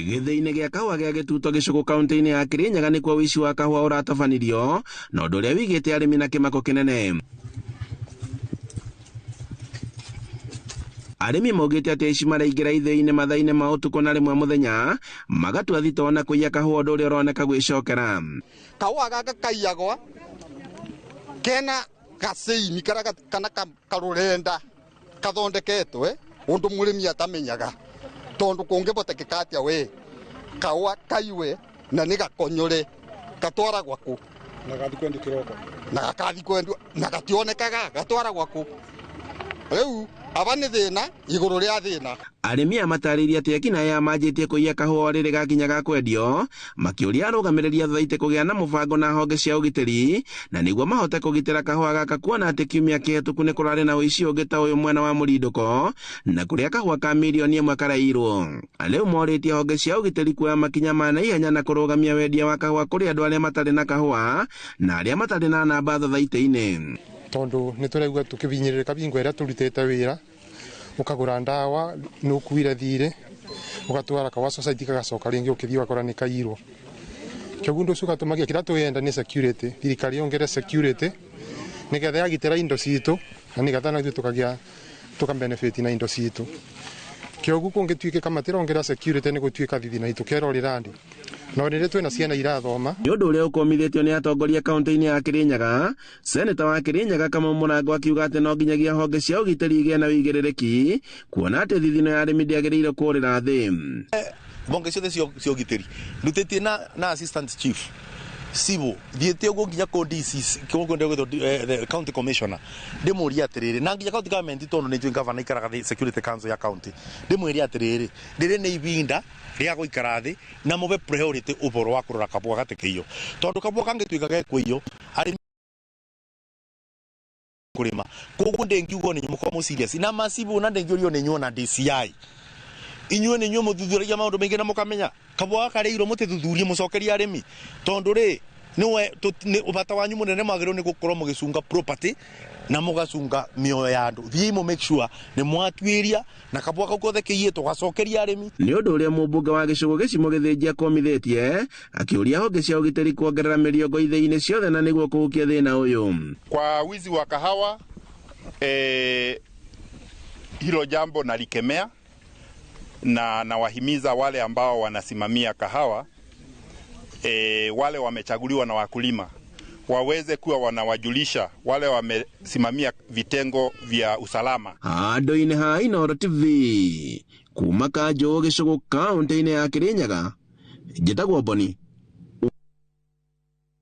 Gĩthĩi-inĩ gĩa kahũa gĩa Gĩtuto Gĩcũgũ kaunti-inĩ ya Kĩrĩnyaga nĩkuo ũici wa kahũa ũratabanirio na ũndũ ũrĩa wĩigĩte arĩmi na kĩmako kĩnene. Arĩmi maugĩte atĩ aici maraingĩra ithĩi-inĩ mathaa-inĩ ma ũtukũ na rĩmwe mũthenya magatua thitoo na kũiya kahũa ũndũ ũrĩa ũroneka gwĩcokera. Kahũa gaka kaiyagwa kena gaceini kana karũrenda kathondeketwe undu murimi atamenyaga tondu kungibotekeka atia we kawa kaiwe na ni gakonyore gatwaragwa ku na gathi kwendio kiroko na gakathi kwendio na gationekaga gatwaragwa ku riu aba ni thina iguru ria thina. Arĩmi aya matarĩirie atĩ ekinaĩ aya manjĩtie kũiya kahũa o rĩrĩ gakinya ga kwendio, makĩũria arũgamĩrĩri a thothaitĩ kũgĩa na mũbango na honge cia ũgitĩri na nĩguo mahote kũgitĩra kahũa gaka kuona atĩ kiumia kĩhetũku nĩ kũrarĩ na ũici ũngĩ ta ũyũ mwena wa Mũrindũko na kũrĩa kahũa ka mirioni ĩmwe karaiyirwo. Rĩu morĩtie honge cia ũgitĩri kuoya makinya ma naihenya na kũrũgamia wendia wa kahũa kũrĩ andũ arĩa matarĩ na kahũa na arĩa matarĩ na namba thothaitĩ-inĩ. Tondu nĩ tũraigua tũkĩbinyĩrĩrĩka bingo ĩrĩa tũrutĩte wĩra, ũkagũra ndawa nĩũkuire thirĩ ũgatwara kawa society gagacoka rĩngĩ ũkĩthiĩ ũgakora nĩ kairwo. Kĩoguo ũndũ ũcio ũgatũmagia kĩrĩa twĩenda nĩ security, thirikari yongere security nĩgetha yagitĩra indo citũ na nĩgetha na ithuĩ tũkagĩa tũka benefit na indo citũ. Kĩoguo kũngĩtuĩka matirongera security nĩ gũtuĩka thithi na itũkerorera ndi. No rĩrĩ twĩna ciana irathoma. Nĩ ũndũ ũrĩa ũkũmithĩtio nĩ atongoria kaunti-inĩ ya Kĩrĩnyaga, Seneta wa Kĩrĩnyaga Kamau Mũrango akiuga atĩ no nginyagia honge cia ũgitĩri igĩe na ũigĩrĩrĩki kuona atĩ thithino ya arĩmi ndĩagĩrĩire kũũrĩra thĩ. Honge ciothe cia ũgitĩri ndutĩtie na assistant chief civil thiĩte ũguo nginya kũ DCC, kũ kũndũ gwĩtwo, the county commissioner ndĩmũrie atĩrĩrĩ, na nginya county government tondũ nĩ njũĩ governor ikaraga thĩ security council ya county, ndĩmwĩre atĩrĩrĩ, rĩrĩ nĩ ibinda rĩa gũikara thĩ na mũbe priority ũboro wa kũrora kabũa gatikĩiywo, tondũ kabũa kangĩtuĩka gekũiywo arĩmi kũrĩma. Koguo ndĩngiuga nĩ mũkorwo mũ serious na macibu, na ndĩngĩũrio nĩ inyuĩ na DCI. Inyuĩ nĩ inyuĩ mũthuthuragia maũndũ maingĩ na mũkamenya kabũa gaka rĩirwo mũtĩthuthurie mũcokerie arĩmi, tondũ rĩ nĩwe nĩ bata wanyu mũnene mwagĩrĩirwo nĩ gũkorwo mũgĩcunga property na mũgacunga mĩoyo ya andũ. Thiĩi mũ make sure nĩ mwatuĩria na kabũa kau kothe kĩiyĩtwo gacokeria arĩmi. Nĩ ũndũ ũrĩa mũmbunge wa gĩcũgũ gĩcimo Gĩthĩnji akomithĩtie akĩũria honge cia ũgitĩri kuongerera mĩriongo ithĩi-inĩ ciothe na nĩguo kũhukia thĩna ũyũ. Kwa wizi wa kahawa, hilo jambo nalikemea na nawahimiza wale ambao wanasimamia kahawa, wale wamechaguliwa na wakulima waweze kuwa wanawajulisha wale wamesimamia vitengo vya usalama. Handũ-inĩ ha Inooro TV kuma Kanjũ gĩcũgũ kaunti-inĩ ya Kĩrĩnyaga, njĩtagwo Boni.